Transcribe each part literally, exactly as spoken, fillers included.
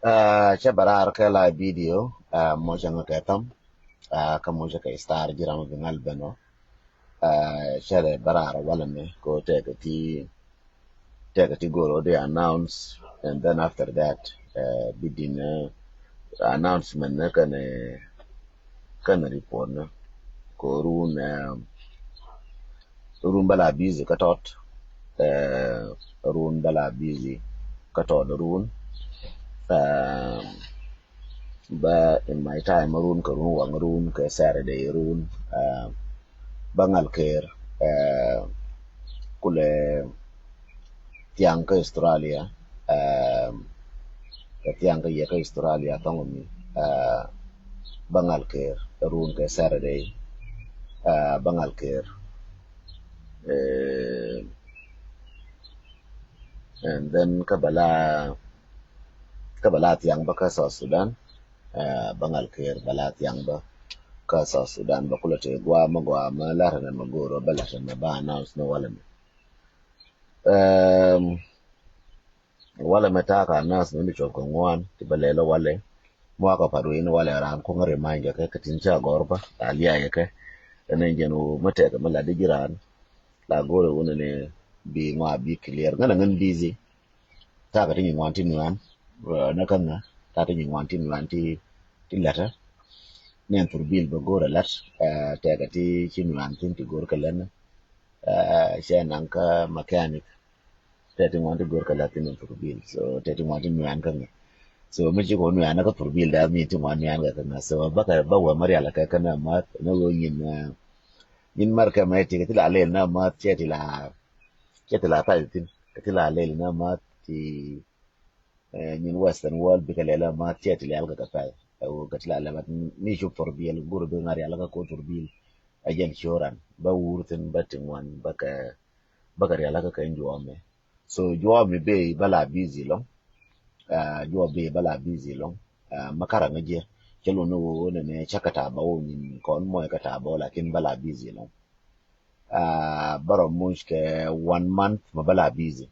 Cɛ bɛ raar kɛ la video, mocɛ ŋä kɛ tham, kä mocɛ kɛ star jiram bi ŋal bɛn ɔ. Cɛ lɛ bɛ raar walɛ mɛ ko tɛkɛ ti tɛkɛ ti goro di announce, and then after that bi din announcement ni kɛnɛ kɛnɛ report ni ko run run bɛ la busy kä tɔt. Run bɛ la busy kä tɔt run. Bä in my time run kɛ run waŋ run kɛ Saturday run. Bä ŋal ker kulɛ thiaŋ kä Australia. Kɛ thiaŋ kä yɛ kä Australia thɔŋ mi bä ŋal ker run kɛ Saturday. Bä ŋal ker. And then kä bala kä bala thiaŋ bä kä South Sudan. Bä ŋal ker bala thiaŋ bä kä South Sudan bä kulɛ te gua ma gua ma lar na ma goro bä lar na ba announce ni walɛ mi. Walɛ mɛ ta̱a̱ ka nas mi mi cuɔp kɛ ŋuan ti bä lɛl walɛ. Muakä pat wee ni walɛ ran kuŋä remind kɛ kɛ tin ca gɔr bä la liay kɛ. Ɛn ɛn jɛn woo mɛ tɛk mɛ la di jiran la go̱rɛ wunɛ ni bi ŋua bi clear ŋän a ŋän busy. Ta̱a̱ kɛ ti nyi ŋuan ti nuan nä kä ŋä ta̱a̱ ti nyi ŋuan ti nuan ti ti lɛtɛ. Ni ɛn thur bil bä go̱rɛ lɛt tɛk kɛ ti ci nuan thin ti go̱r kɛ lɛn. Cɛ naŋ kä mechanic. Tɛ ti ŋuan ti gor kä la thin in thurbil. So tɛ ti ŋuan ti nuan kä ŋa. So mi ci ko nuan kä thurbil da mi ti ŋuan nuan kä ŋa. So bä kä bä wä ma rial kä kä na ma na wo nyin nyin mar kä ma ti ti la lel na ma cɛ ti la cɛ ti la ta tin ti la lel na ma ti nyin western world bi kä lel na ma cɛ ti la ka ta. Wo kä ti la lel mi ci thurbil gor bi ŋa rial kä ko thurbil. A jɛn ci ran bä wur thin bä ti ŋuan bä kä bä kä rial kä kä juɔmɛ. So juɔmi bɛ bä la busy lɔŋ. Juɔmi bɛ bä la busy lɔŋ. Ma kara ŋa jiɛ cɛ lon ni wo ne ne cɛ kata ba wo nyin kɔn mɔ kata ba wo lakin bä la busy lɔŋ. Bä rɔ muc kɛ one month ma bä la busy.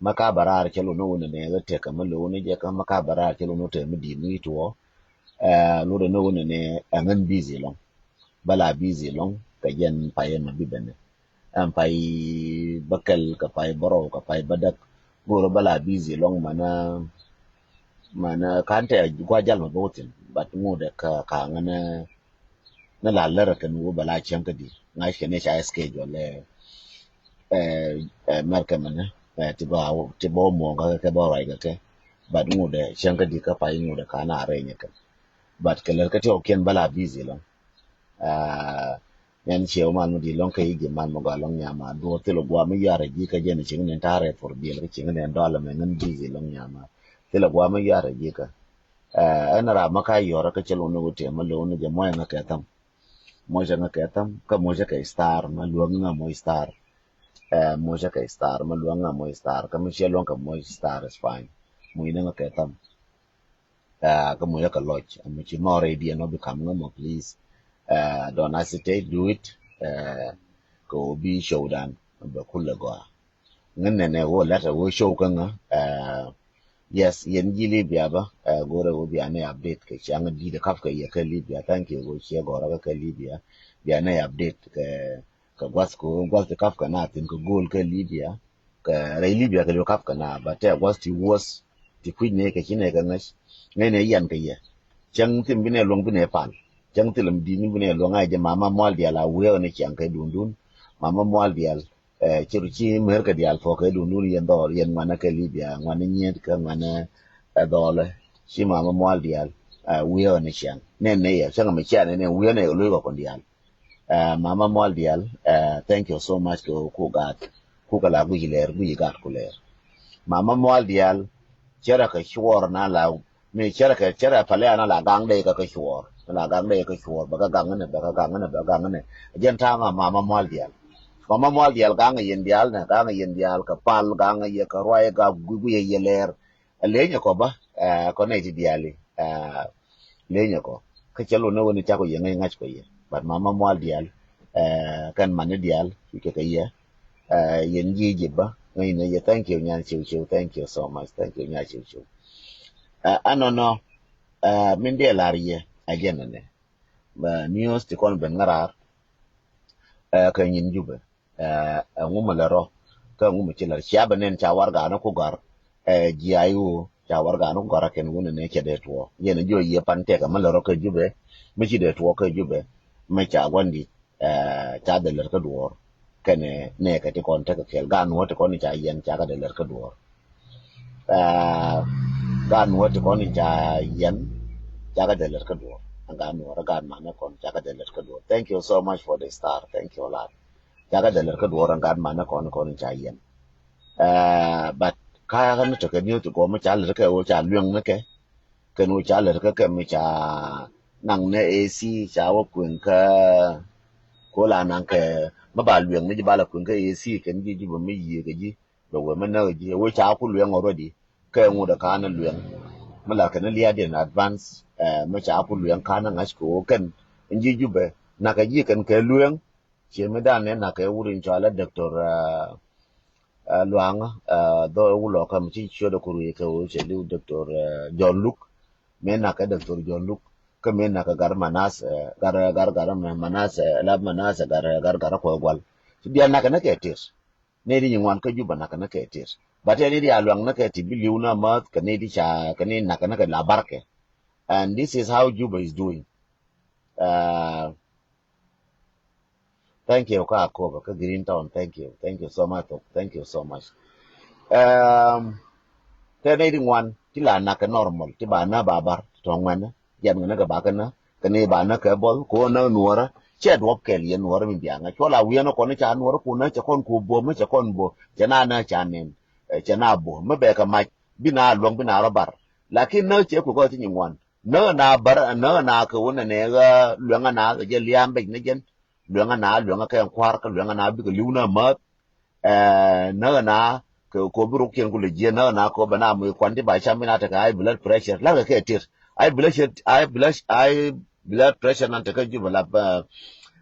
Ma ka bä raar cɛ lon ni wo ne ne tek ma lo ne jɛ ka ma ka bä raar cɛ lon ni te mi di mi tuɔ. Lo de ni wo ne ne ɛŋän busy lɔŋ. Bä la busy lɔŋ kɛ jɛn payɛ ma bi bɛnɛ. Ɛn pay bä kɛl kɛ pay bärɔw kɛ pay bä däk. Go̱o̱rä bä la busy lɔŋ manä manä kan tɛ gua jal ma bä wä thin but ŋut ɛ kä kaŋä nä nä la lärä kɛn wä bä la cäŋ kä di ŋa̱c kɛ ni ca schedule ɛ ɛ mɛr kɛ mɛnä ɛ ti bä ti bä wä muɔ̱ɔ̱ŋ kä kɛ bä ruac kɛ kɛ but ŋut ɛ cäŋ kä di kä pay ŋut ɛ kan a rɛy nyɛ kɛn but kɛ lär kä ti ɔ kiɛn bä la busy lɔŋ. Ɛn ciɛ wä man mi di lɔŋ kɛ yi ji̱ man mi gɔaa lɔŋ nyama duɔ thil gua mi yuarɛ ji̱ kä jɛn cieŋ ni ta̱rɛ thur biɛl kä cieŋ ni dɔl mɛ ŋän busy lɔŋ nyama thil gua mi yuarɛ ji̱ kä. Ɛn ra ma ka yuɔrɛ kä cɛ lɔŋ ni wä tiɛ ma lɔŋ ni jɛ mɔyɛ ŋa kɛ tham. Mɔyɛ ŋa kɛ tham kä mɔyɛ kɛ star ma luɔŋ ŋa mɔyɛ star. Mɔyɛ kɛ star ma luɔŋ ŋa mɔyɛ star kä mi ciɛ luɔŋ kɛ mɔyɛ star is fine. Mɔyɛ ni ŋa kɛ tham. Kä mucä kɛ lɔc mi ci nɔɔrɛ idiɛn ɔ bi kam ŋä mɔ please. Don't hesitate, do it. Kɛ ɣöö bi show dan bɛ kulɛ gɔaa. Ŋän nɛnɛ ɣöö lɛt ɛ ɣöö show kä ŋä. Yes, yɛn ji̱ Libya bä go̱rɛ ɣöö bia ni update kɛ ciaŋ di̱t ɛ kap kɛ yɛ kä Libya. Thank you ɣöö ciɛ gɔrä kä kä Libya. Bia ni update kɛ kɛ gua̱th kɛ ɣöö gua̱th ti kap kɛ na thin kɛ go̱o̱l kä Libya. Kɛ rɛy Libya kɛ liw kap kɛ na ba tɛ gua̱th ti wuɔ̱th ti kui̱c nɛ kɛ ci nɛ kɛ ŋäc. Ŋäc nɛ yan kɛ yɛ cäŋ thim bi nɛ luɔ̱ŋ bi nɛ pal. Cäŋ thilɛ mi di̱i̱t ni bi nɛ luɔ̱ŋ a jɛ mama mual dial a wee ɣän ciaŋ kɛ dundun. Mama mual dial cɛ ru ci mer kɛ dial pɔ kɛ dundun yɛn dhɔl yɛn ŋuanɛ kɛ Libya ŋuanɛ nyiet kɛ ŋuanɛ ɛ dhɔlɛ. Ci mama mual dial wee ɣän ciaŋ nɛ nɛ yɛ cäŋ mi ciaŋ nɛ nɛ wee nɛ kɛ lo̱c kɛ kɔn dial. Mama mual dial, thank you so much kɛ ku gat ku kɛ la guic lɛr guic gat ku lɛr. Mama mual dial cɛ rɛ kɛ cuɔr na la mi cɛ rɛ kɛ cɛ rɛ pale ana la gaŋ dee kɛ kɛ cuɔr na la gaŋ dee kɛ cuɔr bɛ kɛ gaŋ nɛ bɛ kɛ gaŋ nɛ bɛ gaŋ nɛ. Jɛn taŋ a mama mual dial. Mama mual dial gaŋ yɛn dial nɛ gaŋ yɛn dial kɛ pal gaŋ yɛ kɛ ruay gaŋ guic guic yɛ lɛr. Ɛ leny ɛ kɔ bä kɔ nɛy ti diali. Leny ɛ kɔ kä cɛ lon ni wen ni cakɔ yɛ ŋäc ŋa̱c kɔ yɛ but mama mual dial. Kɛn mani dial kɛ kɛ yɛ. Yɛn ji̱ ji̱ bä ŋäc ni yɛ thank you nyan ciw ciw thank you so much thank you nyan ciw ciw. Ɛ, ɛnɔnɔ, ɛ, min diɛ lar yɛ ɛ jɛn ɛnɛ. Ɛ, news ti kɔn ben ŋa̱raar, ɛ, kɛ nyin Jubɛ. Ɛ, ɛŋu mi lɛ rɔ, kä ɛŋu mi ci lɛ rɔ. Cia bɛ nɛn ca warɛgakni ku gɔ̱r, ɛ, ji̱ ay ɣöö ca warɛgakni ku gɔ̱r a kɛn wun ɛnɛ cɛ dee tuɔɔk. Yɛn jiɔ yiëë pan tɛkɛ mi lɛ rɔ kɛ Jubɛ, mi ci dee tuɔɔk kɛ Jubɛ, mi ca gua̱ndi̱t, ɛ, ca dee lät kä duɔ̱ɔ̱r. Kɛnɛ nɛɛkɛ ti kɔn tekɛ kɛɛl. Gaat Nuɔ̱ɔ̱r ti kɔn ca yiɛn, ca kɛ dee lät kä duɔ̱ɔ̱r. Ɛ, gaat Nuɔ̱ɔ̱r ti kɔn ca yiɛn, ca kɛ dee lät kä duɔ̱ɔ̱r. Ɛn gaat Nuɔ̱ɔ̱r, gaat manɛ kɔn, ca kɛ dee lät kä duɔ̱ɔ̱r. Thank you so much for the star. Thank you a lot. Ca kɛ dee lät kä duɔ̱ɔ̱r ɛn gaat manɛ kɔn, kɔn ca yiɛn. Ɛ, but ka kä ni tekɛ news ti gɔmɛ ca lät kɛ ɣöö ca lueŋ ni kɛ. Kɛn ɣöö ca lät kä kɛ mi ca naŋ ni A C, ca wä kueŋ kä, ko la naŋ kɛ mi ba lueŋ ni ji̱, ba la kueŋ kä A C kɛn ji̱, ji̱ bä mi yiëë kɛ ji̱, bɛ wee mi näk ji̱. Ɣöö ca ku lueŋ already. Kɛ ŋut ɛ ka̱n ni lueŋ mi la kɛn ni lia̱a̱diɛn in advance, ɛ, mi ca ku lueŋ ka̱n ni ŋa̱c kɛ ɣöö kɛn in ji̱ Jubɛ nakä ji̱ kɛn kɛ lueŋ. Ciɛ mi dan ni nakä wut in cɔalɛ Doctor, ɛ, ɛ, Luaŋä, ɛ, dhɔ ɛ wulɔkä mi ci ciöt ɛ ku ruëë kɛ ɣöö cɛ li̱w Doctor, ɛ, John Luk. Mi nakä Doctor John Luk, kä mi nakä Gat Manas, ɛ, Gat, Gat, Gat Manas, ɛ, Lap Manas, ɛ, Gat, Gat, Gat Kuɔth Gual. Ci bia nakä ni kɛ tir. Ni di nyin ŋuan kä Jubɛ nakä ni kɛ tir. But ɛ ni di a luaŋ ni kɛ ti bi li̱w ni amäth kɛ ni di ca, kɛ ni nakä ni kɛ la barkɛ. And this is how Juba is doing. Ɛ, thank you kä Akoba kä Green Town. Thank you. Thank you so much. Thank you so much. Ɛm, tɛ nɛy ti ŋuan ti la nak kɛ normal ti ba nä ba bar ti tɔ̱ ŋuɛnä. Jiɛn ŋuɛnä kɛ ba kɛ nä kɛ ni ba nä kɛ buɔth ko nä nuɔrä. Cɛ duɔp kɛl yɛ nuɔrä mi biaŋä cuɔl a wiɛn kɔn ca nuɔrä kun nä cɛ kɔn ku buɔ mi cɛ kɔn buɔ cɛ na nä ca nɛn. Ɛ, cɛ na buɔ mi bɛ kɛ mac bi na luɔŋ bi na rɔ bar. Lakin nä cɛ ku kɔ ti nyi ŋuan. Näk na bär, näk na kɛ wun nɛ nɛ ɣä luɛŋä na kɛ jɛ lia̱a̱m bec ni jɛn. Luɛŋä na luɛŋä kɛ kua̱r kä luɛŋä na bikɛ li̱w na mäth. Ɛ, näk na kɛ ko bi ruk kiɛn ku lɛ jiɛ näk na ko bɛ na mui kuan ti ba cam mi na tekɛ high blood pressure. La̱rkɛ kɛ tir. High blood, high blood, high blood pressure nan tekɛ Jubɛ lap, ɛ,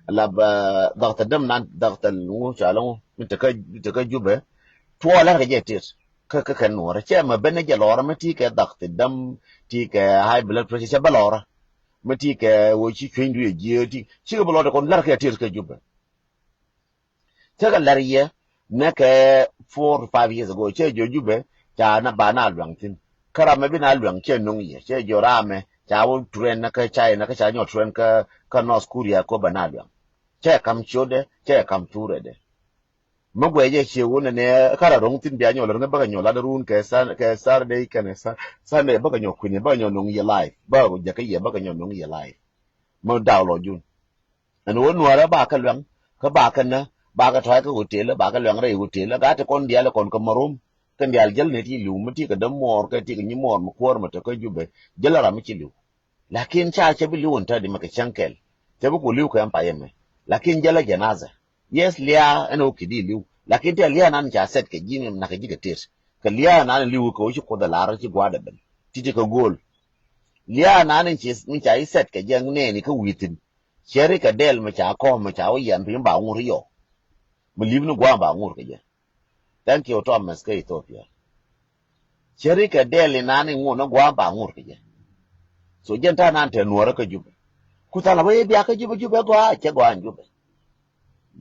lap, ɛ, dhɔk thɛ däm nan dhɔk thɛ ŋu cɔal ŋu mi tekɛ, mi tekɛ Jubɛ. Tuɔɔk la̱rkɛ jɛ tir. Kä, kä kɛn nuɔrä cɛ mɛ ben ni jɛ lɔrä mi ti kɛ dhak ti däm ti kɛ high blood pressure cɛ bä lɔrä. Mi ti kɛ wä ci cueny du yɛ jiɛ ti cikɛ bä lɔrä kɔn lar kɛ tir kɛ Jubɛ. Cɛ kɛ lar yɛ nɛ kɛ four to five years ago cɛ jɔ Jubɛ ca na ba na luaŋ thin. Kä ram mɛ bi na luaŋ cɛ nuŋ yɛ cɛ jɔ ram mɛ ca wä train na kä China kä ca nyɔ train kä, kä North Korea ko ba na luaŋ. Cɛ kam ciötdɛ cɛ kam thurɛdɛ. Mi guɛcɛ ciɛ wun nɛ nɛ kara ro̱ŋ thin bia nyɔl ro̱ŋ bäkɛ nyɔl lat run kɛ Sun-, kɛ Saturday kɛnɛ Sun-, Sunday bäkɛ nyɔ kui̱ni bäkɛ nyɔ no̱ŋ yɛ live bäkɛ jɛ kä yɛ bäkɛ nyɔ no̱ŋ yɛ live. Mi daw lɔ jun ɛn wä nuɔrɛ ba kɛ luɛŋ kä ba kɛ nä ba kɛ tɔ̱a̱c kä hotel ba kɛ luɛŋ rɛy hotel gat ti kɔn diaal kɔn kɛ marom. Kɛn diaal jäl ni ti li̱w mi ti kɛ däm muɔɔr kɛ ti kɛ nyi muɔɔr mi kuäär mi te kä Jubɛ jäl ram mi ci li̱w. Lakin ca cɛ bi li̱w in tädi mɛ kɛ cäŋ kɛl. Cɛ bi ku li̱w kɛ ɛn payɛ mɛ. Lakin jälä jɛnazɛ. Yes lia̱a̱ ɛn ɣöö kɛ di li̱w. Lakin tɛ lia̱a̱ nan ca sɛt kɛ ji̱ nak kɛ ji̱ kɛ tet. Kɛ lia̱a̱ nan li̱w kɛ ɣöö ci Kuoth ɛ lar ci gua̱a̱dɛ ben. Ti̱ti̱ kɛ go̱o̱l. Lia̱a̱ nan in ci, in ca i̱ sɛt kɛ jɛ nɛɛni kä wi̱i̱ thi̱n. Cɛ ri kɛ dɛl mɛ ca kɔ̱ɔ̱m mɛ ca wä yian piny ba ŋur i̱ yɔ. Mɛ li̱p ni gua̱a̱m ba ŋur kɛ jɛ. Thank you Thomas kä Ethiopia. Cɛ ri kɛ dɛl inan iŋun ni gua̱a̱m ba ŋur kɛ jɛ. So jɛn ta̱a̱ nan te nuɔrä kä Jubɛ. Ku tha̱a̱ŋ la bä yɛ biak kä Jubɛ, Jubɛ gɔaa cɛ gɔaa in Jubɛ.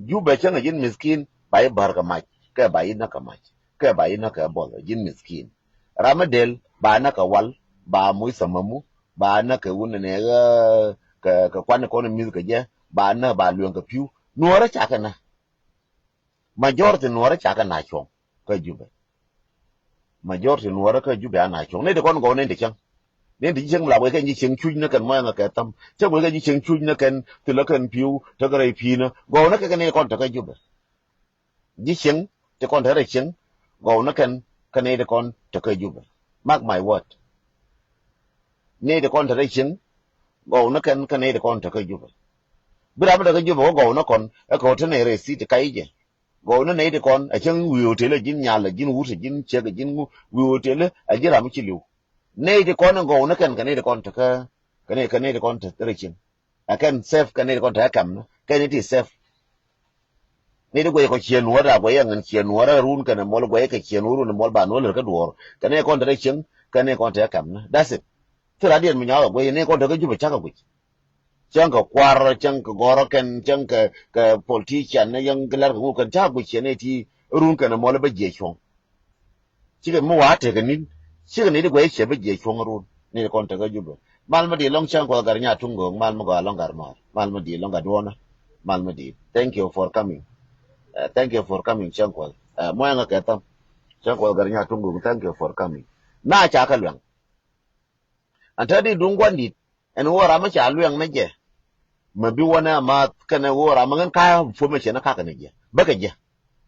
Jubɛ cäŋ a ji̱n miskin ba yi bär kɛ mac kɛ ba yi näk kɛ mac kɛ ba yi näk kɛ buɔth a ji̱n miskin. Ram mi del ba näk kɛ wal ba muc thamamu ba näk kɛ wun nɛ nɛ kɛ, kɛ kuan kɔn mi̱th kɛ jɛ ba näk ba lueŋ kɛ pi̱w. Nuɔrä cakɛ nä. Majority nuɔrä cakɛ na cuɔ̱ŋ kä Jubɛ. Majority nuɔrä kä Jubɛ a na cuɔ̱ŋ ni ti kɔn gɔw ni ti cäŋ. Ni ti ji̱ cäŋ mi la wee kɛn ji̱ cäŋ cuc ni kɛn mɔyɛ ŋa kɛ tham cäŋ wee kɛn ji̱ cäŋ cuc ni kɛn thilä kɛn pi̱w tekɛ rɛy pi̱i̱nä gɔw ni kɛ kɛn ni kɔn tekä Jubɛ. Ji̱ cäŋ ti kɔn te rɛy cäŋ gɔw ni kɛn kɛn ni ti kɔn tekä Jubɛ. Mark my word. Ni ti kɔn te rɛy cäŋ gɔw ni kɛn kɛn ni ti kɔn tekä Jubɛ. Bi ram mi tekä Jubɛ wä gɔw ni kɔn ɛ kɛ wä te ni rɛy city kac jɛ. Gɔw ni nɛy ti kɔn a cäŋ wi̱i̱ hotel a ji̱n nyal a ji̱n wut a ji̱n ciek a ji̱n ŋu wi̱i̱ hotel a ji̱n ram mi ci li̱w. Nɛy ti kɔn in gɔw ni kɛn kɛ nɛy ti kɔn tekä kɛ nɛy kɛ nɛy ti kɔn te rɛy cieŋ. A kɛn safe kɛ nɛy ti kɔn tekä kɛm ni kɛn ni ti safe. Nɛy ti guɛc kɔ ciɛ nuɔ̱ɔ̱r a guɛc a ŋän ciɛ nuɔ̱ɔ̱r a run kɛn a muɔl guɛc kɛ ciɛ nuɔ̱ɔ̱r run a muɔl ba nuɔ̱ɔ̱r lär kä duɔ̱ɔ̱r kɛ nɛy kɔn te rɛy cieŋ. Kɛ ni kɔn te kɛm ni. That's it. Thil a diɛn mi nyɔk a guic ni kɔn te kä Jubɛ cak a guic. Cäŋ kɛ kuar, cäŋ kɛ gɔrɔ kɛn, cäŋ kɛ, kɛ politician ni yɛn kɛ lɛr kɛ ŋu kɛn cak a guic cɛ ni ti run kɛn a mɔl bä jiɛ cuɔ̱ŋ. Cikɛ mi wa tekɛ nin, cikɛ ni di guɛ cɛ bä jiɛ cuɔ̱ŋ run. Ni kɔn te kä Jubɛ. Mal mi di lɔŋ cäŋ kuɔth gar nya tuŋ go̱o̱ŋ, mal mi gɔaa lɔŋ gar mar, mal mi di lɔŋ gar duɔnä, mal mi di. Thank you for coming. Uh, thank you for coming, cäŋ kuɔth. Uh, muɛŋä kɛ thäm. Cäŋ kuɔth gar nya tuŋ go̱o̱ŋ, thank you for coming. Na ca kɛ luɛŋ. Ɛn te di duŋ gua̱n dit, ɛn ɣöö ram mi ca luɛŋ ni jɛ. Mɛ bi wä nɛ ma kɛnɛ ɣöö ram mi ŋän ka information ni kakɛ ni jɛ. Bäkɛ jɛ.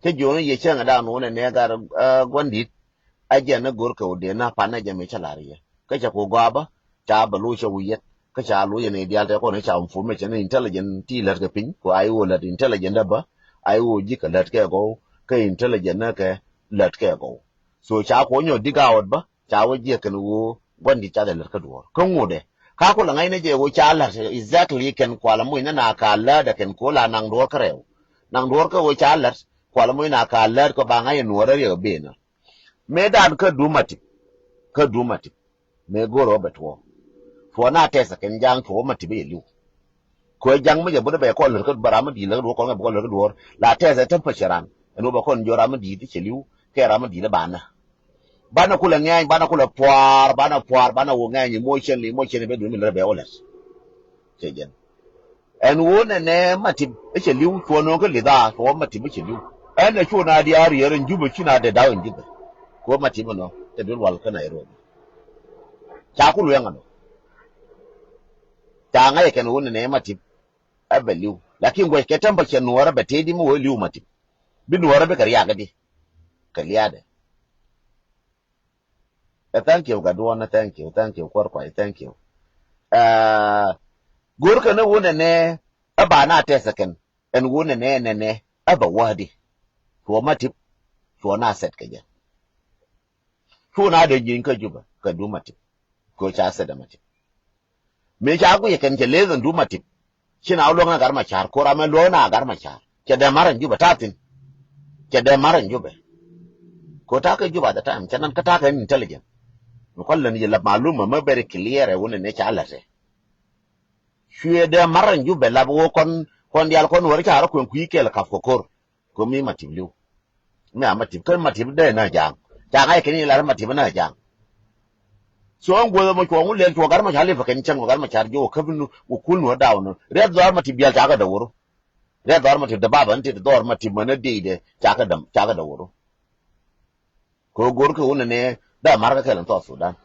Kä jiɔni yɛ cäŋɛ dan wä nɛ nɛ gar, eh, gua̱n dit. A jɛ ni go̱r kɛ wä dee na pan nɛ jɛ mi cä lar yɛ. Kä cɛ ku gɔaa bä, ca bɛ lo̱c cɛ wi̱i̱ yɛt. Kä ca lo̱c yɛ ni diaal tɛ kɔn ca information ni intelligent ti lät kɛ piny. Ku a i̱ wä lät intelligent dä bä. A i̱ wä ji̱ kɛ lät kɛ gɔw. Kä intelligent ni kɛ lät kɛ gɔw. So ca ku nyɔ dig out bä. Ca wä jiɛ kɛn ɣöö gua̱n dit ca dhɛ lät kä duɔ̱ɔ̱r. Kä ŋutdɛ. Ka ku lɛ ŋa̱cnɛ jɛ ɣöö ca la̱t exactly kɛn kualɛ mucnɛ na ka lätdɛ kɛn ko̱ la naŋ duɔ̱ɔ̱r kä rɛw. Naŋ duɔ̱ɔ̱r kä ɣöö ca la̱t kualɛ mucnɛ na ka lätdɛ kɛ ba ŋa̱c ɛ nuɔ̱ɔ̱rä riɛk ɛ benä. Mëë dan kä duum Matip. Kä duum Matip. Mëë go̱o̱rä wä bɛ tuɔɔk. Tuɔɔk na tɛth ɛ kɛn ja̱a̱ŋ tuɔɔk wä Matip ɛ yɛ li̱w. Kɛ ja̱ŋ mi jɛ bä ni bɛ kɔn lät kä bä ram mi di̱i̱t lät kä duɔ̱ɔ̱r kɔn kɛ bä kɔn lät kä duɔ̱ɔ̱r la tɛth ɛ temperature ran. Ɛn wä bɛ kɔn jɔ̱ ram mi di̱i̱t cɛ li̱w kɛ ram mi di̱i̱t ɛ banä. Banɛ kulɛ ŋɛ̈ny, banɛ kulɛ puaar, banɛ puaar, banɛ wä ŋɛ̈ny emotionally, emotionally bɛ duun mi lät bɛ wä lät. Cɛ jɛn. Ɛn wä nɛnɛ Matip ɛ cɛ li̱w cuɔ nööŋ kä li̱tha cuɔ Matip ɛ cɛ li̱w. Ɛn ɛ cuɔ na diaar yɛr ɛn Jubɛ cu na dee daw ɛn Jubɛ. Kɛ wä Matip ɛnɔ tɛ duel wal kä Nairobi. Ca ku luɛŋ ɛnɔ. Ca ŋa̱c ɛ kɛn wä nɛnɛ Matip. Ɛ bɛ li̱w. Lakin guɛc kɛ temperature nuɔɔrä bɛ tëëdi mi wee li̱w Matip. Bi nuɔɔrä bikɛ riakädi. Kɛ liaadɛ. Ɛ thank you Gaduɔnä, thank you, thank you Kuɔr Kuay, thank you. Ɛ go̱rkɛ ni wun ɛnɛ ɛ ba na tɛth ɛ kɛn ɛn wun ɛnɛ nɛnɛ ɛ bɛ wädi. Cuɔ Matip cuɔ na sɛt kɛ jɛ. Cu na dee jieny kä Jubɛ kɛ duum Matip. Kɛ ca sɛt ɛ Matip. Mëë ca guiyɛ kɛn cɛ leth ɛn duum Matip. Ci na wä luäk na Gat Macar, ko ram ɛ luäk na Gat Macar. Cɛ dee mar ɛn Jubɛ ta̱a̱ thi̱n. Cɛ dee mar ɛn Jubɛ. Ko ta̱a̱ kɛ Jubɛ at the time cɛ nan kä ta̱a̱ kɛ intelligent. Mi kɔn län yɛ lap malum mɛ very clear ɛ wun ɛnɛ ca lät ɛ. Cuɛ dee mar ɛn Jubɛ lap wä kɔn, kɔn diaal kɔn wä ri ca rɔ kuɛn kui̱ kɛl kap kɛ ko̱r. Komi Matip li̱w. Mi a Matip kä Matip dee na ja̱a̱ŋ. Ca ŋa̱c kɛn i̱ lar Matip na ja̱a̱ŋ. So ɛn guäth ɛmɔ cuɔ ŋun lɛl cuɔ Gat Macar lipɛ kɛn cäŋ Gat Macar jiɔ wä käp nu wä kul nu wä daw nu. Riɛth dhɔr Matip diaal ca kɛ dee wä ru. Riɛth dhɔr Matip dee baba ni ti dhɔr Matip män ni dic dee ca kɛ dee, ca kɛ dee wä ru. Kɛ ɣöö go̱rkɛ wun ni dee ma̱rkɛ kɛl in South Sudan.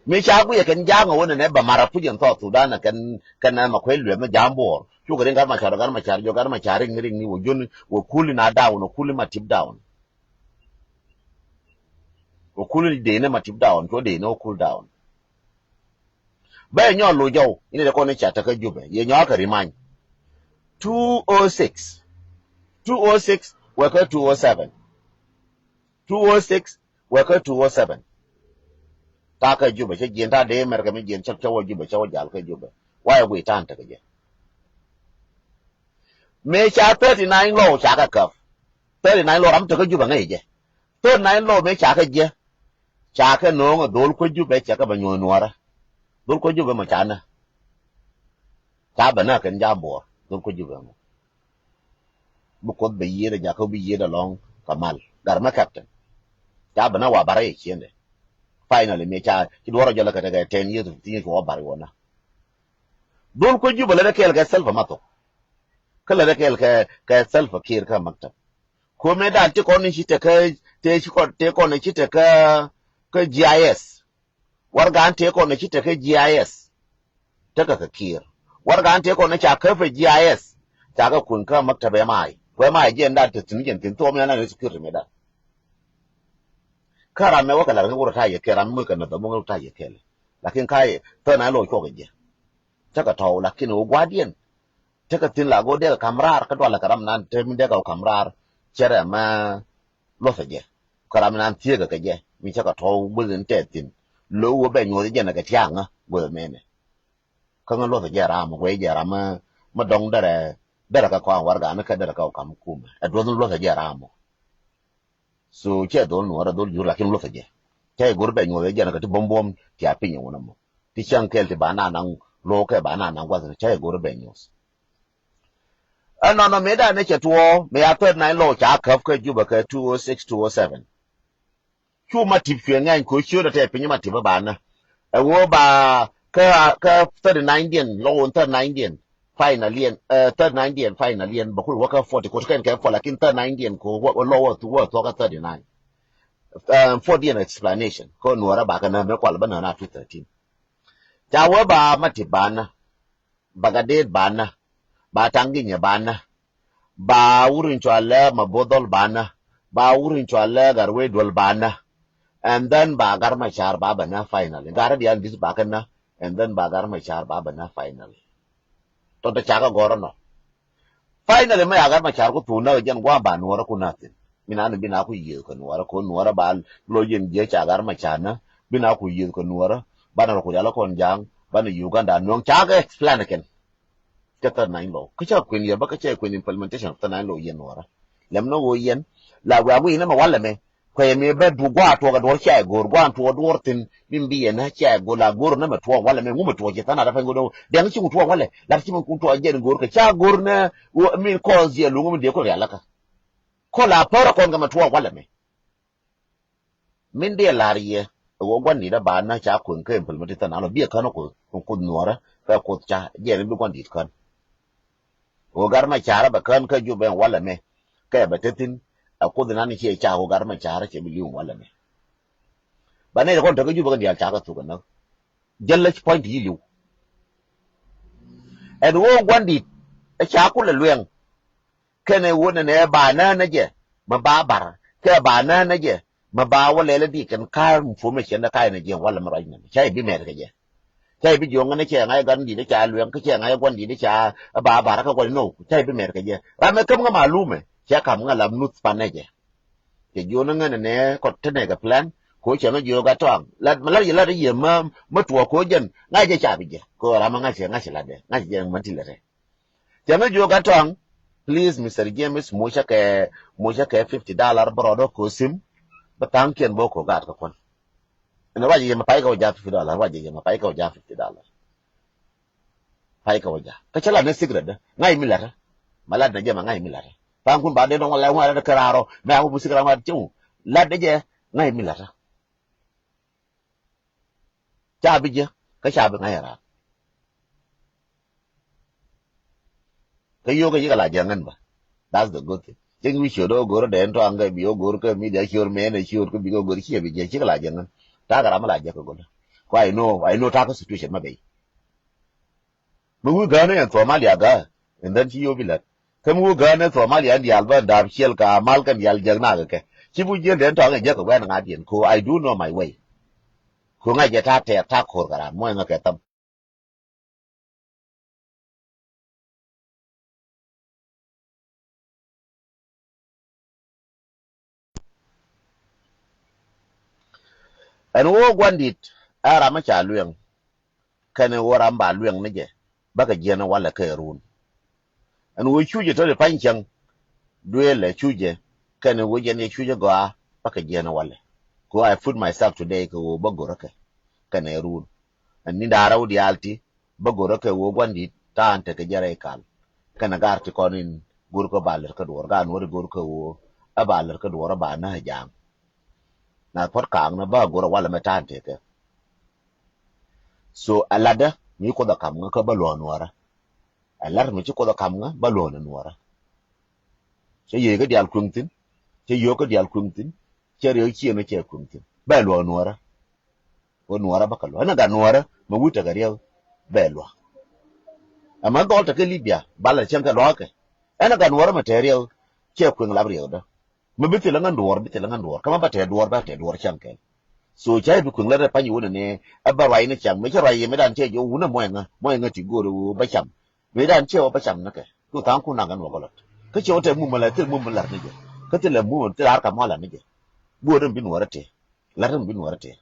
Mi ca guiyɛ kɛn ja̱a̱ŋ wun ni bɛ ma̱r a puc in South Sudan kɛn, kɛn ma kuec luɛth mi ja̱a̱ŋ buɔɔr. Cukɛ riŋ Gat Macar, Gat Macar jɔ, Gat Macar riŋ, riŋ ni wä jun wä kuli na da̱a̱ wun wä kuli Matip da̱a̱ wun. Wä kuli dee ni Matip da̱a̱ wun, cuɔ dee ni wä kul da̱a̱ wun. Bɛ nyɔ lo jɔw, in de kɔn in ca tekä Jubɛ, yɛ nyɔ kɛ rimany. Two oh six. Two oh six, wɛ kä two oh seven. Two oh six, wɛ kä two oh seven. Ta kä Jubɛ, cɛ jiɛn ta dee America mi jiɛn cɛ, cɛ wä Jubɛ, cɛ wä jal kä Jubɛ. Wa yɛ guiy tan tekä jɛ. Mëë ca thirty nine lɔw ca kɛ käp. Thirty nine lɔw ram tekä Jubɛ ŋäc jɛ. Thirty nine lɔw mëë ca kɛ jɛ. Ca kɛ no̱o̱ŋ ɛ dhol kuec Jubɛ cɛ kɛ bɛ nyuɔ̱th nuɔ̱ɔ̱rä. Dhol kuec Jubɛ mɔ ca nä. Ca bɛ nä kɛn ja̱a̱ŋ buɔɔr. Dhol kuec Jubɛ mɔ. Bi Kuoth bɛ yiëëdɛ jakä bi yiëëdɛ lɔ̱ŋ kɛ mal. Gat mɛ captain. Ca bɛ nä wa barɛ yɛ ciendɛ. Finally mëë ca ci duɔrɔ jɔlɛ kɛ tekɛ ten years, fifteen years wä bar wä nä. Dhol kuec Jubɛ lät ɛ kɛɛl kɛ Salva ma thok. Kä lät ɛ kɛɛl kɛ, kɛ Salva Kiir kä maktab. Kuɔmɛ dan ti kɔn ni ci tekä, te ci kɔn, te kɔn ni ci tekä, kä G I S. Warɛgan tëë kɔn ci tekä G I S. Tekä kɛ Kiir. Warɛgan tëë kɔn ca käpɛ G I S. Ca kɛ kuny kä maktab M I. Ku M I jɛ ɛn dan te thi̱n jɛn thi̱n thuɔm yan an security mëë dan. Kä ram mɛ wä kɛ lar ŋä wurɛ ta̱yɛ kɛl, ram mɛ kɛ nä dhɔm wä ŋä ta̱yɛ kɛl. Lakin ka yɛ thirty nine lɔw cuɔk jɛ. Tekɛ tɔw lakin wä gua̱diɛn. Tekɛ thi̱n la go̱o̱r dee kɛ ka̱m raar kä dualɛ kɛ ram nan te mi dee kɛ wä ka̱m raar. Cɛrɛ mɛ luɔthɛ jɛ. Kä ram nan thieekä kɛ jɛ mi cä kɛ tɔ̱w guäth in tɛth thi̱n. Lo̱w wä bɛ nyuɔth jɛ nɛ kɛ tia̱a̱ŋä guäth mɛnɛ. Kä ŋä luɔthɛ jɛ ram guɛy jɛ ram mä dɔ̱ŋ derɛ, derɛ kɛ kɔaŋ warɛgan kä derɛ kɛ wä ka̱m kumɛ. Ɛ duɔth in luɔthɛ jɛ ram. So cɛ dhol nuɔrɛ dhol jur lakin luɔthɛ jɛ. Ca yɛ go̱r bɛ nyuɔth ɛ jɛn kɛ ti buɔ̱m buɔ̱m ti a piny ɛ wun ɛmɔ. Ti cäŋ kɛl ti ba na naŋ lo̱o̱ kɛ ba na naŋ gua̱th ni ca yɛ go̱r bɛ nyuɔth. Ɛnɔnɔ mëë danɛ cɛ tuɔɔk mëë a thirty nine law ca käp kä Jubɛ kɛ two oh six, two oh seven. Cu Matip cuɛ ŋɛny kɛ ɣöö ciötdɛ tɛ piny Matip ɛ banä. Ɛ ɣöö ba kä, kä thirty nine diɛn, lɔ ɣöö thirty nine diɛn final diɛn, eh, thirty nine diɛn final diɛn bɛ kul wä kä forty, kut kɛn kɛ forty, lakin thirty nine diɛn kɛ ɣöö lɔ wä thuɔ̱k kä thirty nine. Eh, forty diɛn explanation kɛ ɣöö Nuɔrä ba kɛ nä mëë kual bä nä na two thirteen. Ca wä ba Matip banä. Ba Gatdet banä, ba Taŋginyɛ banä, ba wur in cɔalɛ Mabothol banä, ba wur in cɔalɛ Gatwec Duɔl banä, and then ba Gat Macar ba bɛ nä finally. Gat diaal di̱t ba kɛ nä, and then ba Gat Macar ba bɛ nä finally. Tɔt ca kɛ gɔ̱r ɛnɔ. Finally mɛ ya Gat Macar ku thuk nä kɛ jɛn gua̱a̱ ba Nuɔrä ku nä thi̱n. Mi na ni bi na ku yiëëth kɛ Nuɔrä, kɛ Nuɔrä ba lo̱c yɛn jiɛ ca Gat Macar nä, bi na ku yiëëth kɛ Nuɔrä, banɛ rɔ ku rial kɔn ja̱a̱ŋ, banɛ Uganda nööŋ ca kɛ plan kɛn. Kɛ thirty nine law. Kä ca kuën yɛ bä kä ca kuën implementation of thirty nine law yɛn Nuɔrä. Lɛm ni ɣöö yɛn la wiaa wi̱i̱ ni mɛ walɛ mɛ. Kuɛ yɛ mi bä du gua̱a̱ tuɔɔk a duɔ̱ɔ̱r ca yɛ go̱o̱r, gua̱a̱ tuɔɔk duɔ̱ɔ̱r thi̱n, mi bi yɛn ɣä ca yɛ go̱o̱r la go̱o̱r ni mɛ tuɔɔk walɛ mɛ, ŋu mɛ tuɔɔk ci tha̱a̱n a dapɛn go̱o̱r dee. Dɛŋ ci ŋu tuɔɔk walɛ, lat ci mɛ kun tuɔɔk jɛn go̱o̱r kɛ ca go̱o̱r ni ɣöö min kɔɔth jiɛ luŋ mi dee kun rial läkä. Kɔ la pär kɔn kɛ mɛ tuɔɔk walɛ mɛ. Min diɛ lar yɛ ɛ ɣöö gua̱n di̱t ɛ ba nä ca kueŋ kä implementation an ɔ biɛ kän ɔ kuoth, kuoth Nuɔrä kɛ kuoth ca jɛn bi gua̱n di̱t kän. Ɣöö Gat Macar bɛ kän kä Jubɛ walɛ mɛ kɛ bɛ te thi̱n ɛ kuoth inan ciɛ ca ɣöö Gat Macar cɛ bi li̱w walɛ mɛ. Ba nɛy kɔn te kä Jubɛ kɛn diaal ca kɛ thuk ɛ näk. Jäl lä point ti yi li̱w. Ɛn ɣöö gua̱n di̱t ɛ ca kulɛ luɛŋ. Kɛnɛ wä nɛnɛ ba nä nä jɛ mɛ ba bar kɛ ba nä nä jɛ mɛ ba wä lɛlɛ di kɛn ka̱r information dɛ ka̱r nɛ jɛ walɛ mɛ ruac nɛ cä i̱ bi mɛr kɛ jɛ. Cä i̱ bi jiɔŋ nɛ cɛ ŋa̱c gan di dɛ ca luɛŋ kä cɛ ŋa̱c guan di dɛ ca ba bar kä guan nɔ cä i̱ bi mɛr kɛ jɛ. Ram mɛ käm ŋä ma lumɛ cɛ kam ŋä lam nuth pan nɛ jɛ. Cɛ jiɔn ŋä nɛnɛ kɔt te nɛ kɛ plan ko cɛ ŋä jiɔk a tɔaŋ lat mɛ lat yɛ lat yɛ mɛ mɛ tuɔ ko jɛn ŋa̱c jɛ ca bi jɛ ko ram mɛ ŋa̱c cɛ ŋa̱c lat dɛ ŋa̱c jɛ mɛ ti lɛ rɛ. Cɛ mi jiök a tɔaŋ, please, Mister James, mucä kɛ, mucä kɛ fifty dollar bä rɔɔdä ko sim, bä tha̱a̱ŋkiɛn bä ko gaat kä kuän. Ɛn ruacɛ yɛ mɛ pay kɛ wä ja̱ fifty dollar, ruacɛ yɛ mɛ pay kɛ wä ja̱ fifty dollar. Pay kɛ wä ja̱. Kä cä lat ni secret dä, ŋa̱c mi la̱tä. Ma lat ni jɛ ma ŋa̱c mi la̱tä. Tha̱a̱ŋkun ba dee dɔŋ wä lɛ ŋuan lat kɛ raarɔ, mɛ a wä bu secret ŋuan cɛ wä. Lat ni jɛ, ŋa̱c mi la̱tä. Ca bi jiäk kä ca bi ŋa̱c ɛ raar. Kä yio̱o̱k kä yikɛ la jiäk ŋän bä. That's the good thing. Cäŋ wi̱c ciöt ɣä go̱r dee ɛn tɔaŋ kɛ bi ɣä go̱r kä media ciöt mɛ ɛn ɛ ciöt kä bikɛ go̱r ciɛ bi jiäk cikɛ la jiäk ŋän. Ta̱a̱ kɛ ram mi la jiäk kɛ go̱r. Kɔ I know, I know ta̱a̱ kä situation ma bey. Mi wi̱i̱ gäänä ɛn thuɔ̱k mal ya gäär. And then ci yio̱o̱k bi lät. Kä mi wä gäänä thuɔ̱k mal ya ɛn diaal bä ɛn da̱a̱p ciɛl ka mal kɛn diaal jiäk nak kɛ. Ci bi jiäk dee ɛn tɔaŋ ɛ jiäk kɛ wɛn ŋa̱t yɛn ko I do know my way. Ko ŋa̱c jɛ ta̱a̱ tɛɛr ta̱a̱ ko̱r kɛ ram muɔ̱c ŋä kɛ thäm. Ɛn ɣöö gua̱ndit ɛ ram mi ca lueŋ kɛnɛ ɣöö ram ba lueŋ ni jɛ bäkɛ jiɛn walɛ kɛ run. Ɛn ɣöö cucɛ tɔ̱ ti pa̱ny cäŋ duëëlɛ cucɛ kɛnɛ ɣöö jɛn yɛ cucɛ gɔaa bäkɛ jiɛn walɛ. Kɛ ɣöö I put myself today kɛ ɣöö bä go̱rä kɛ kɛnɛ run. Ɛn ni da̱rä wä diaal ti bä go̱rä kɛ ɣöö gua̱ndit ta̱a̱n tekɛ jɛ rɛy kal. Kɛnɛ gar ti kɔn in go̱rä kɛ ba lät kä duɔ̱ɔ̱r, gar nuɔ̱ri go̱rä kɛ ɣöö ɛ ba lät kä duɔ̱ɔ̱r ɛ ba näk ja̱a̱ŋ. Na puɔ̱t ka̱a̱ŋ ni bä go̱rä walɛ mɛ ta̱a̱n tekɛ. So ɛ latdä mi Kuoth ɛ ka̱m ŋä kä bä luɔ̱ɔ̱n nuɔ̱ɔ̱rä. Ɛ lat mi ci Kuoth ɛ ka̱m ŋä bä luɔ̱ɔ̱n nuɔ̱ɔ̱rä. Cä yiëë kä diaal kueŋ thi̱n, cä yio̱o̱k kä diaal kueŋ thi̱n, cä riek ciëëŋ cɛ kueŋ thi̱n bä luɔ̱ɔ̱n nuɔ̱ɔ̱rä. Wä nuɔ̱ɔ̱rä bä kɛ lua̱k. Ɛn ɛ gat nuɔ̱ɔ̱rä mɛ wi̱c tekɛ riɛk bɛ lua̱k. Ɛmɛ dhɔl tekɛ Libya, balɛ cäŋ kɛ lua̱k kɛ. Ɛn ɛ gat nuɔ̱ɔ̱rä mɛ tɛɛ riɛk, cɛ kueŋ lap riɛkdä. Mɛ bi thilɛ ŋän duɔ̱ɔ̱r, bi thilɛ ŋän duɔ̱ɔ̱r. Kä mɛ bä tɛɛ duɔ̱ɔ̱r, bä tɛɛ duɔ̱ɔ̱r cäŋ kɛl. So cä bi kueŋ lät ɛ pa̱ny iwunɛ ni, ɛ bä ruac ni cam. Mɛ cä ruac yɛ mɛ dan cɛ jɛ wunɛ muɔ̱c ŋä, muɔ̱c ŋä ti go̱o̱r ɛ wä bä cam. Mɛ dan cɛ wä bä cam ni kɛ. Cu tha̱a̱ŋ kun naŋ kɛn wä bä lät. Kä cɛ wä tɛɛ mumä lät, thil mumä lät ni jɛ. Kä thilɛ mumä, thil ar kam wä lät ni jɛ. Go̱o̱r däm bi nuɔ̱ɔ̱rä tëë. Lät däm bi nuɔ̱ɔ̱rä tëë.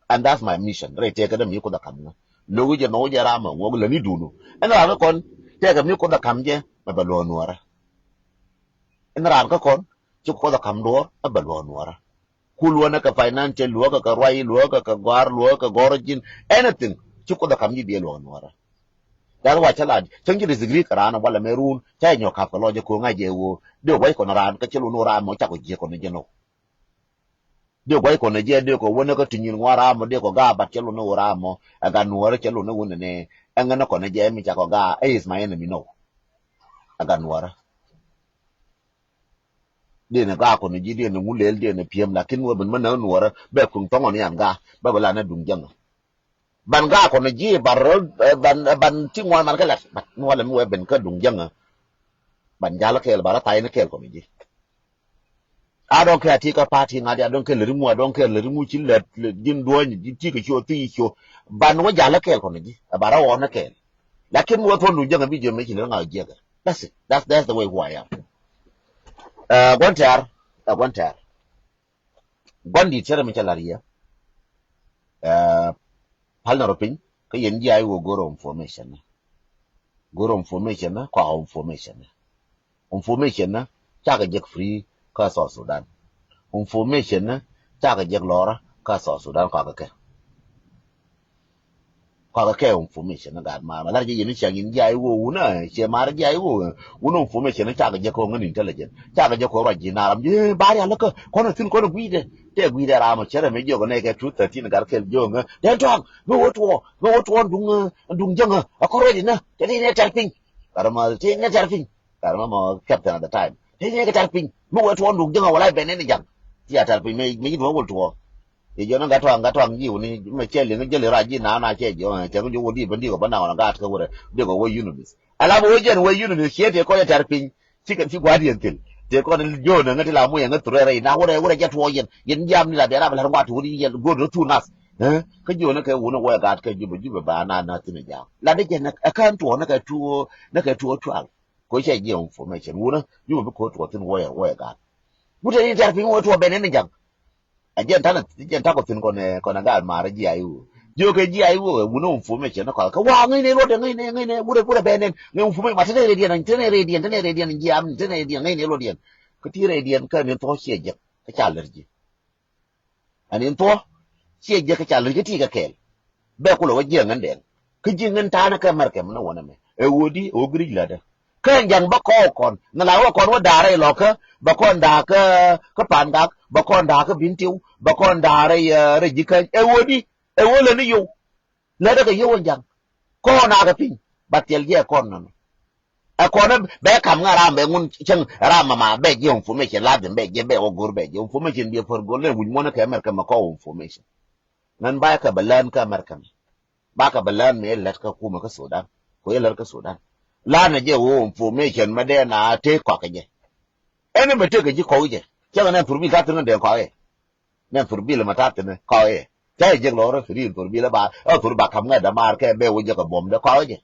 And that's my mission. Rɛy tëëkä däm mi Kuoth ɛ ka̱m ŋä. Lo̱k wi̱c jɛ nhɔk wi̱c jɛ ram ɛ ŋuɔk lät ni duundu. Ɛn raan kä kɔn tëëkä mi Kuoth ɛ ka̱m jɛ mɛ bɛ luɔ̱ɔ̱n nuɔ̱ɔ̱rä. Ɛn raan kä kɔn ci Kuoth ɛ ka̱m duɔ̱ɔ̱r ɛ bɛ luɔ̱ɔ̱n nuɔ̱ɔ̱rä. Ku luɔ̱kɛ kɛ financial, luɔ̱kɛ kɛ ruac, luɔ̱kɛ kɛ gɔ̱a̱r, luɔ̱kɛ kɛ gɔ̱r ji̱n. Anything. Ci Kuoth ɛ ka̱m ji̱ biɛ luɔ̱k Nuäärä. That's why cä la cäŋ ji̱ disagree kɛ raan wala mëë run cä nyɔk ka̱p kɛ lɔc jɛ ko̱ŋ a jɛ ɣöö dee gua̱c kɔn raan kä cä lun ɣöö raan mɔ cakɔ jiɛ kɔn jɛ nɔ. Dee gua̱c kɔn jɛ dee kɔ wänä kä ti nyin ŋuan raan mɔ dee kɔ ga̱a̱ bat cä lun ɣöö raan mɔ ɛ gat Nuäärä cä lun ɣöö wänä nɛ ɛ ŋän kɔn jɛ mi cakɔ ga̱a̱ ɛ is my enemy nɔ. Ɛ gat Nuäärä. Dee nɛ ga̱a̱ kɔn ji̱ dee nɛ ŋu lɛl dee nɛ pi̱em lakin wä ben mä nä Nuäärä bɛ kuŋ thɔŋɔ ni an ga̱a̱ bä bä la nɛ duŋ jäŋä. Ban ga̱a̱ kɔn ji̱ ban rä ban ban ti ŋuan man kä lat bat ni walɛ mi wee ben kä duŋ jäŋä. Ban jal kɛɛl ba rä thayni kɛɛl kɔn ji̱. A dɔŋ kɛ a ti kä party ŋa̱t a dɔŋ kɛ lɛ ri ŋu a dɔŋ kɛ lɛ ri ŋu ci lɛ ji̱n duɔ̱ny ji̱ ti kɛ cio thi cio. Ban wä jal kɛɛl kɔn ji̱ a ba rä ɣɔn kɛɛl. Lakin mi wee thuɔ̱n duŋ jäŋä bi jiɛ mi ci lɛ ri ŋa̱ jiɛkɛ. That's it. That's that's the way who I am. Ɛ gua̱n tɛ̈r ɛ gua̱n tɛ̈r. Gua̱n di̱t cärɛ mi cä la̱r yɛ. Ɛ pal na rɔ piny kä yɛn ji̱ a i̱ wä go̱r information ni. Go̱r information ni kɔak information ni. Information ni cakɛ jek free kä South Sudan. Information ni cakɛ jek lɔrä kä South Sudan kɔak kɛ. Kɔakɛ kɛ information ni gaat maar ma lar jɛ yɛn ni ciaŋ in jiay wo wun a ciɛ maar jiay wo wun information ni cakɛ jɛ kɔ ŋän intelligent cakɛ jɛ kɔ ruac ji̱ naaram ji̱ bar ya läkä kɔn a thin kɔn a gui̱dɛ tɛ gui̱dɛ ram a cɛ rɛ mi jiɔk nɛ kɛ two thirteen gar kɛl jiɔk ŋä dɛn tuaŋ mi wä tuɔ mi wä tuɔ duŋ duŋ jäŋä a kɔ ruac inä tɛ ni nɛ tɛr piny. Gat ma ti nɛ tɛr piny. Gat ma mɔ captain at the time ti nɛ kɛ tɛr piny mi wä tuɔ duŋ jäŋä wala bɛn ni jaŋ. Ti a tɛr piny mi mi ji̱ duɔ wä tuɔ. I̱ jiɔn gat tuaŋ gat tuaŋ ji̱ wuni mɛ cɛ liŋ jɛ li rac ji̱ na na cɛ jiɔ cɛ ŋä jiɔ wä di bä di kɔ bä na ɣɔn gat kä wurɛ di kɔ wä unimis. Ala bä wä jɛn wä unimis ciɛ tëë kɔn ɛ tɛr piny. Cikɛ ci gua̱a̱r yɛn thil tëë kɔn jiɔ nɛ ŋä ti la muc ɛ ŋä thurɛ rɛy na wurɛ wurɛ jɛ tuɔɔk yɛn yɛn jiam ni la bɛ rap la ŋuat wuni yɛn go̱o̱r ni thu nath. Kä jiɔ nɛ kɛ wuni wä ɛ gat kɛ jubɛ jubɛ ba na na thin ɛ jam la dee jɛ nɛ ɛ kään tuɔɔk nɛ kɛ tuɔɔk nɛ kɛ tuɔɔk tuaŋ. Ko cɛ jiɛ information wunä jubɛ bi ko̱o̱t tuɔɔk thin wä ɛ wä ɛ gat. Wutɛ ni tɛr piny wä tuɔɔk bɛ nɛ ni jaŋ. A jɛn tanɛ jɛn takɔ thin kɔnɛ kɔnɛ gal marɛ ji̱ ayi wä. Ji̱ kɛ ji̱ ayi wä wunä information ni kɔn kɛ wa ŋäcnɛ luɔtdɛ ŋäcnɛ ŋäcnɛ wurɛ wurɛ bɛ nɛn ŋäc information ma tɛnɛ rɛdiɛn tɛnɛ rɛdiɛn tɛnɛ rɛdiɛn ji̱ am tɛnɛ rɛdiɛn ŋäcnɛ luɔtdiɛn. Kä ti rɛdiɛn kä ni thuɔ̱k ciɛ jek kä ca lär ji̱. Ani thuɔ ciɛ jɛ kä ca lec kä ti kɛ kɛɛl. Bɛ kulɛ wä jiɛ ŋän dɛŋ kä jiɛ ŋän ta̱a̱nä kɛ mɛrkɛ mi ni wä nɛ mɛ ɛ ɣöö di ɛ ɣöö giric lätdä. Kä ɛn ja̱ŋ bä kɔɔk kɔn ŋä la wä kɔn wä da̱a̱rä ilɔkä bä kɔn da̱a̱kä kä pa̱a̱n gak bä kɔn da̱a̱kä bi̱n tiw bä kɔn da̱a̱rä rɛ ji̱ käny ɛ ɣöö di ɛ ɣöö lä ni yow. Lätdä kɛ yio̱w in ja̱ŋ kɔn a kɛ pi̱ny. Ba thiɛl jiɛ kɔn nɔnɔ. Ɛ kɔn bɛ kam ŋa ram bɛ ŋun cäŋ ram mama bɛ jiɛ information ladhim bɛ jiɛ bɛ wä go̱r bɛ jiɛ information biɛ pär go̱r lɛ wi̱c muɔ̱n kɛ America mɛ kɔ information. Ŋän ba kɛ bɛ lään kä America mɛ ba kɛ bɛ lään mɛ lät kä kumɛ kä Sudan. Kɔ yɛ lät kä Sudan. Lanɛ jɛ wä information mɛ dee na tëë kɔakɛ jɛ. Ɛn mɛ tëë kɛ ji̱ kɔk jɛ cäŋ nɛ thurbil ta̱thi̱n ŋä dee kɔakɛ. Nɛ thurbil mɛ ta̱thi̱n kɔakɛ. Cä jɛ jek lɔrä ri thurbil ba ɛ thur ba kam ŋä dämaar kɛ bɛ wä jɛ kɛ buɔm dee kɔakɛ jɛ.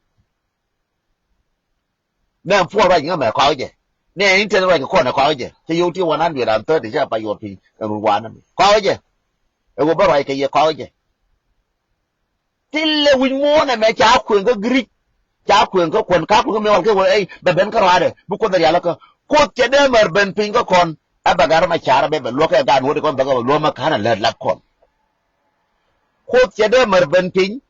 Nɛ puɔl ruac ŋä mɛ kɔakɛ jɛ. Nɛ inten ruac kɛ kɔn ɛ kɔakɛ jɛ cɛ yio̱w ti one hundred and thirty cɛ pa yuɔt piny ɛn run wanɛ mi kɔakɛ jɛ. Ɛ wä bä ruac kɛ yɛ kɔakɛ jɛ. Thilɛ wi̱c muɔ̱ɔ̱n ɛmɛ ca kueŋ kä giric ca kueŋ kä kuɔn ka kueŋ kä mi wal kɛ wä ɛy bɛ ben kä ruaadɛ bi kuoth rial kä kuoth cɛ dee mär ben piny kä kɔn. Ɛ bɛ gat rɔ ma carä bɛ bɛ luɔk kɛ gaat nuɔ̱t kɔn bɛ kɛ luɔ̱k ma ka̱n ɛ lät lat kɔn. Kuoth cɛ dee mär ben piny.